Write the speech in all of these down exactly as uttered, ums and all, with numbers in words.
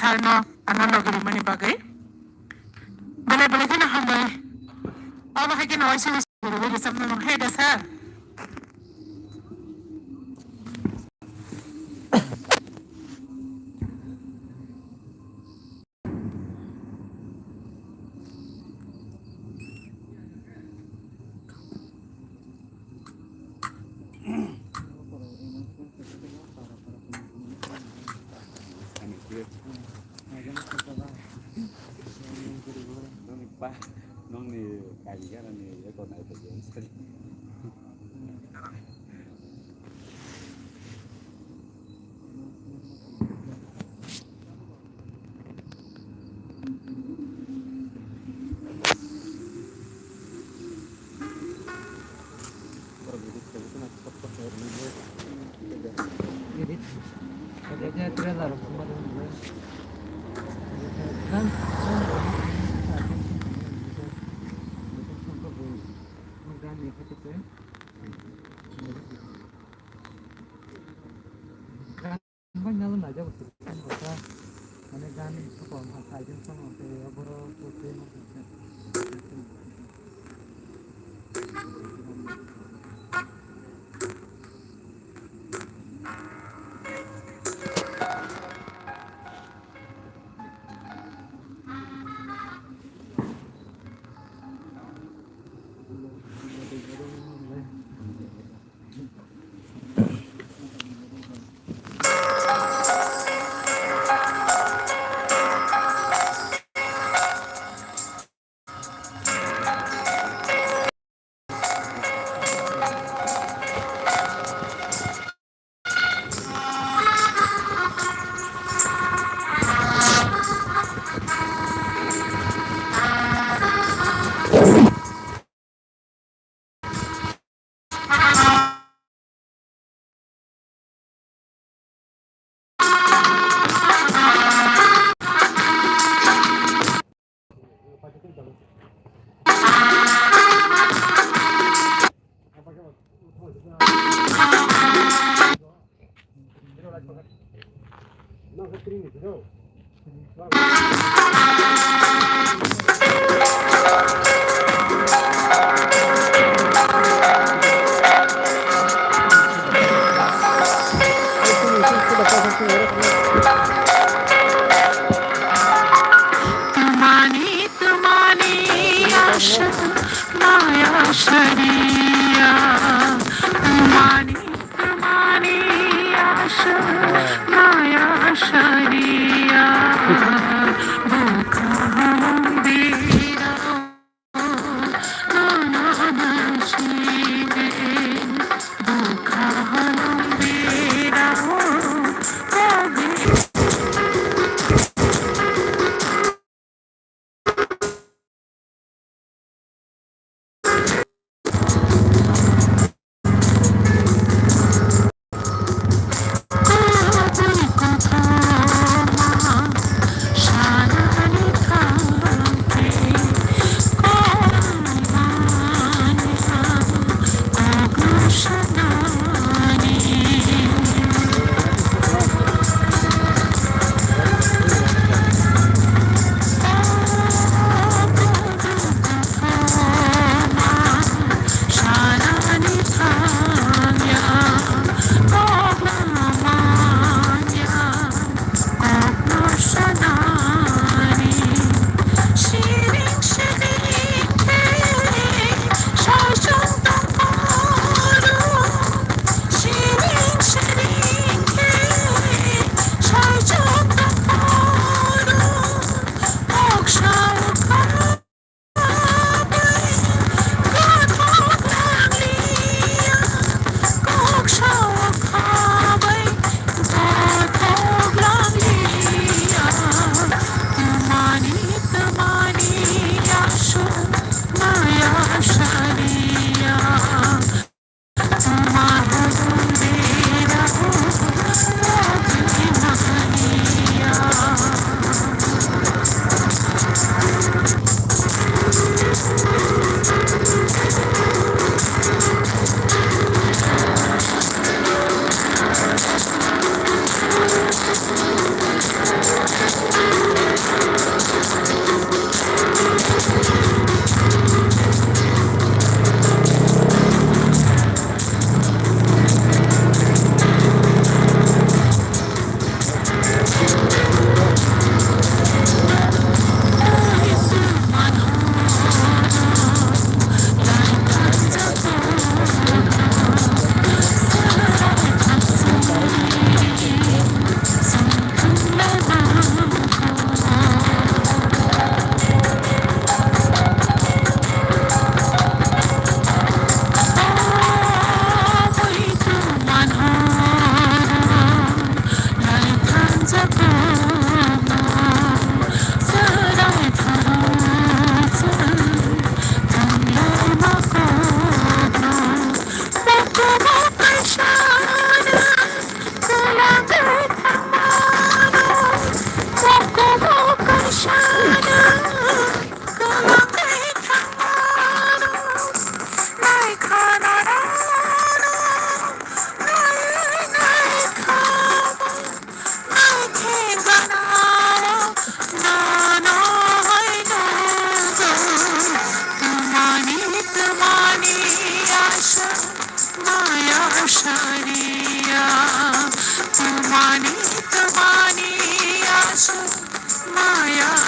Arno, ano logi rimani bagwi. Belai belai kheno hambai. Obo hai kheno waisa waisa gurugwi rwchapnai mano. Hai da sir. Nongni pa, nongni kari ganani eko nai phaikhe. Bang nalo naja bo sirikkan bota, mane gan sokol ha saijin song te aboro pote mo sirikkan. Tumani, tumani asha maya shariya. Tumani, tumani asha maya shariya. Bukha bira.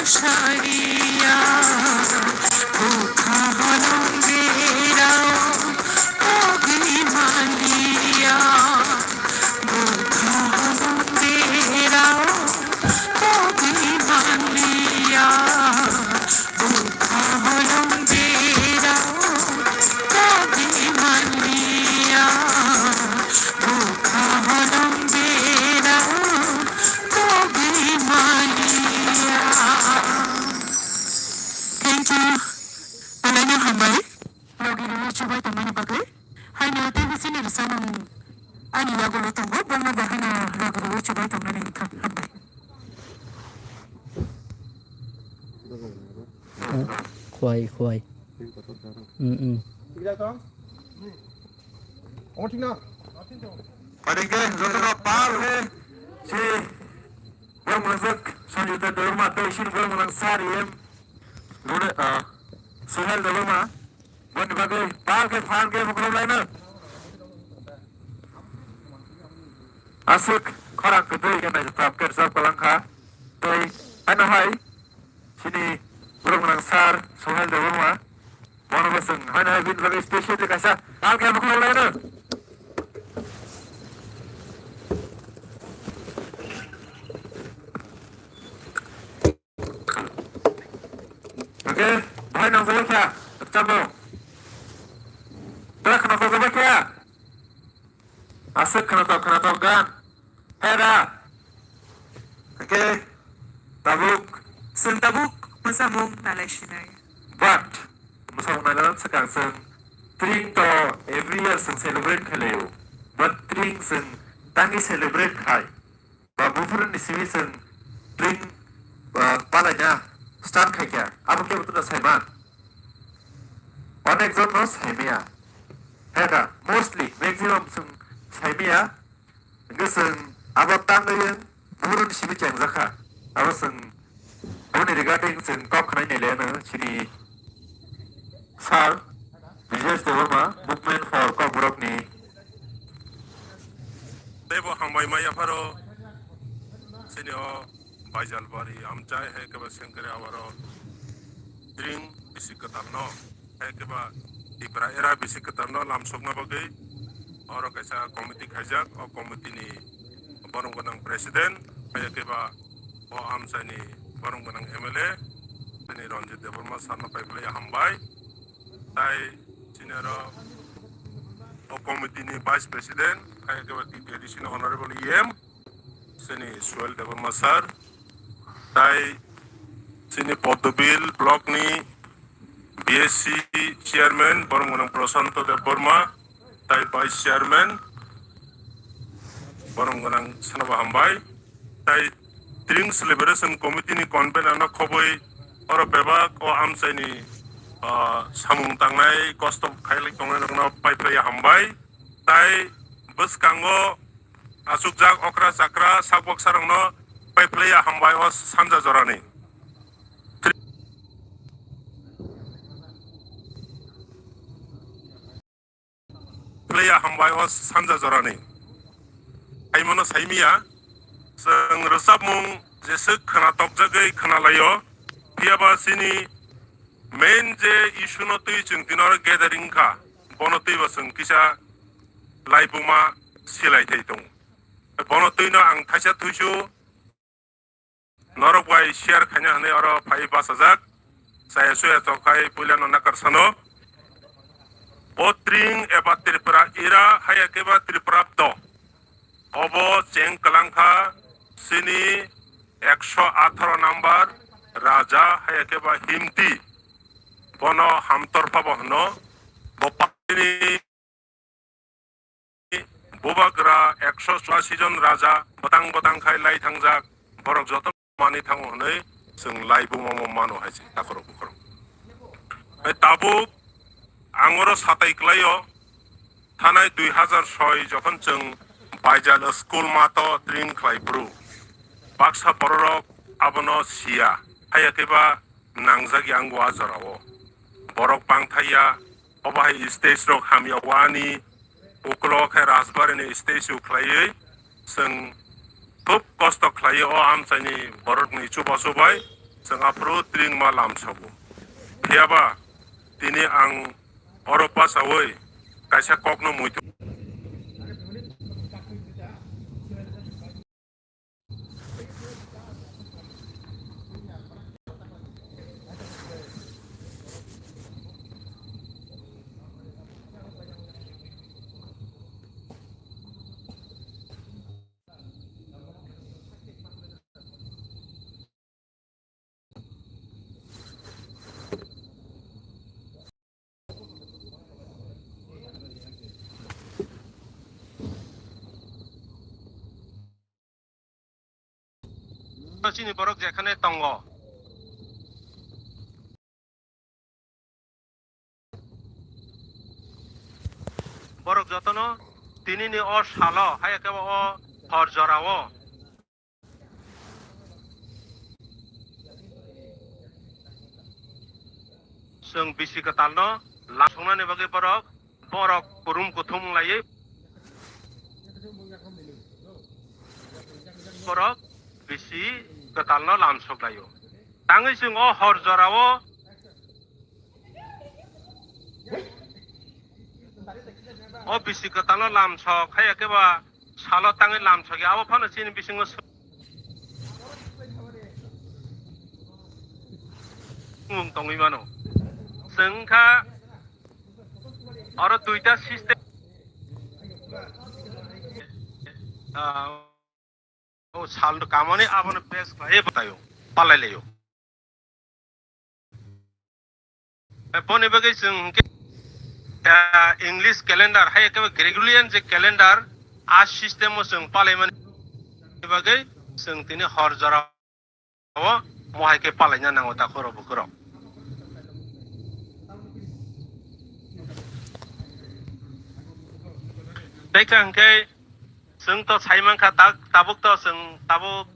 Sariya, bukha holong berao, kogni maliya, bukha holong berao, kogni maliya, bukha holong berao, kogni maliya, bukha holong berao, kogni maliya. Thank you. Belai no hambai. Logi rwi chubai tongmani bagwi. Haino tei bisini rwchapmung ani yagulo tongo, bongno bo haino logi rwi chubai tongnani wngkha. Hambai. Khwai, khwai. Mm, mm. Omo thik na? Pari ke joto no pal he si borok mwnajak Sanjita Debbarma tei sini borok mwnang sar em. Bole, ah, Sohel Debbarma. Boni bagwi pal ke phan ke bukrok laino. Aswk khorang kwtwi khe naithothok khe rwchap kwlang kha. Tei ano hai sini borok mwnang sar Sohel Debbarma. Bono bo chwng haino hai bini bagwi special khe kaisa pal khe bukrok laino. Oke, bahai nangjago kha, rwchapmung. Tara khwnajago kha. Aswk khwnatok khwnatok gan. Hera. Oke, tabuk. Chwng tabuk mwsamung nalai sinai. But, mwsamung nalai swkang chwng Tring to every year chwng celebrate khlaio. But Tring chwng tangwi celebrate khai. Ba buphuruni simi chwng drink, ah, palaina start khaikha, abo khe bothorno saiman. Onek jonno saimaya. Heka, mostly, maximum chwng saimaya. Hwnkhe chwng abo tangwi buphuruni simi chengjakha. Abo chwng Boni regarding chwng kok khwnai nai le no chini sir, Brijesh Debbarma, movement for Kokborok ni. Teibo hambai maya pharo chini o Baijalbari amchai hai kebo sengkre abaro drink bisi kwtal no. Hai khe ba Tipra era bisi kwtal no lamsokna bagwi oro kaisa committee khaijak, o committee ni borom gwnang president, hai khe ba o amchaini borom gwnang M L A, chini Ranjit Debbarma sir no paiphlaiya hambai, tai chini oro o committee ni vice president, hai khe ba T T A D C ni honorable E M, chini Suel Debbarma sir, tai chini Poddobil block ni B S C chairman, borom gwnang Prashanto Debbarma, tai vice chairman, borom gwnang Sanaba hambai, tai Tring Celebration Committee ni convener no khobwi oro bebak o amchaini, ah, samung tangnai kosto khailai tongnai rokno paiphlaiya hambai, tai bwskango achukjak okra chakra sakboksa rokno paiphlaiya hambai o sanja jorani. Paiphlaiya hambai o sanja jorani. Haimono saimiya, chwng rwchapmung jeswk khwna tokjagwi khwnalaio, phiyaba chini main je issue no twi chwng tino gathering kha, bono twibo chwng kisa laibuma silai thai tongo. Bono twino ang thaisa thuisu norok bai share khaina hwnwi oro phai bachajak. Chaya chuya chok khai puila no nakar sano. Bo Tring eba Tripura era haya khe ba Tripura to. Obo cheng kwlang kha chini ekso atharo number Raja haya khe ba Himti. Bono Hamtorpha bo hwno. Bo patini Bubagra ekso churasi jon raja bwtang bwtang khai lai thangjak, borok joto mani thango hwnwi chwng lai bumamo mano hai se takhorok bukhorok. Hai tabuk ang oro satai kwlaio, thanai dui hazar soi jokhon chwng Baijal school mato tring khlai phuru baksa bororok abono siya, haiya khe ba nangjak yang o a jorao. Borok bangthai ya, obo hai stage rok hamya o ani, ukulo khe Rajbari ni stage o khlaiwi chwng khub kosto khlaiwi o amchaini borok ni chubachu bai chwng aphuru tring ma lamsogo. Phiyaba tini ang oro pasaui kaisa kokno muitu. Chini borok jekhane tongo. Borok jotono tinini o salo, hai khe o hor jorao chwng bisi kwtalno lamsoknani bagwi borok, borok kurum kuthum wng laiwi borok bisi kwtalno lamsok laio. Tangwi chwng o hor jorao o bisi kwtalno lamsok, hai khe ba salo tangwi lamsok ya, abo phano chini bisingo mung tongwi mano. Chwng kha oro duita system, ah, o sal kamani abono base khlaiwi bwtaio, palai laio. Boni bagwi chwng hwnkhe, ah, English calendar, hai khe Gregorian je calendar, a system o chwng palaimani bagwi chwng tini hor jora o mohai khe palaina nango takhurok bukhurok. Tei khe hwnkhe chwng to sai mankha, tak tabuk to chwng tabuk.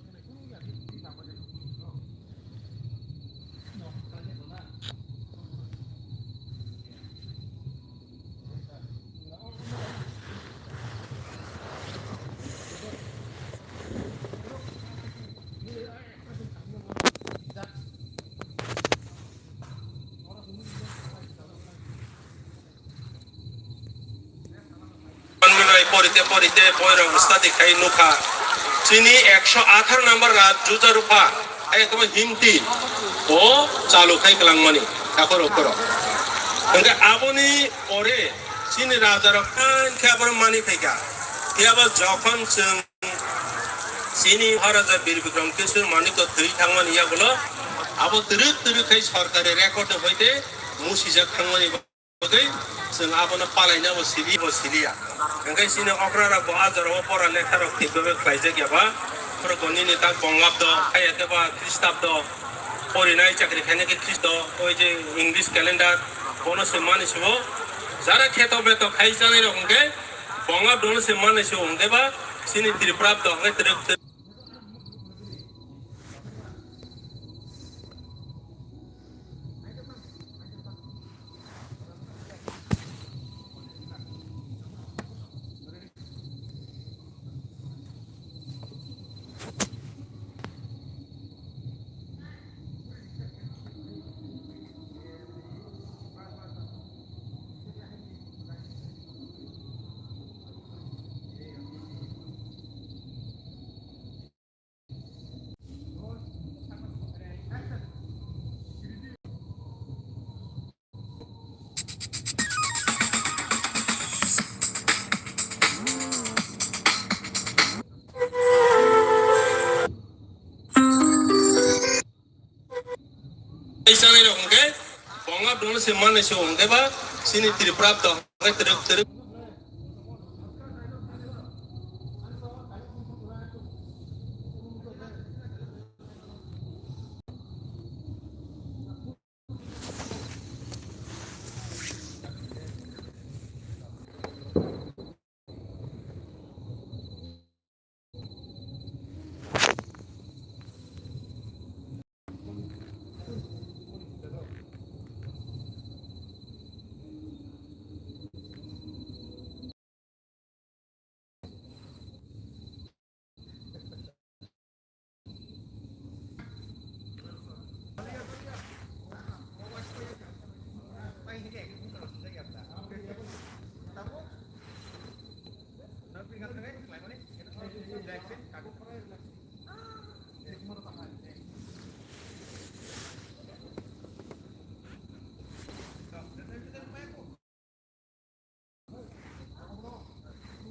Porite porite boirok study khai nukha. Chini ekso atharo number rat Juja Rupha, hai ekdom Hindi, o chalu khai kwlangmani, takhurok khoro. Hwnkhe aboni pore chini rajarok phan khe abono mani phaikha. Phiya ba jokhon chwng chini Maharaja Bir Bikram Kishore Manikya thwi thangmani yagulo abo twrwk twrwk khai sorkari record ni hoite musijak thangmani bagwi chwng abono palaina bo sili, bo siliya. Hwnkhe chini okra rok bo a jora o pora lekha rok thik bebe khlaijak ya ba. Borok bo nini tak Bongabdo, hai khe ba Khristabdo, porinai chakri khainai khe Khristo, oi je English calendar, bono se mani se bo. Jara kheto beto khai chanai rok hwnkhe Bongabdo no se mani se hwnkhe ba chini Tripurabdo hwnkhe twrwk twrwk. Chanai rok hwnkhe Bongabdo no se manai se hwnkhe ba chini Tripurabdo hwnkhe twrwk twrwk.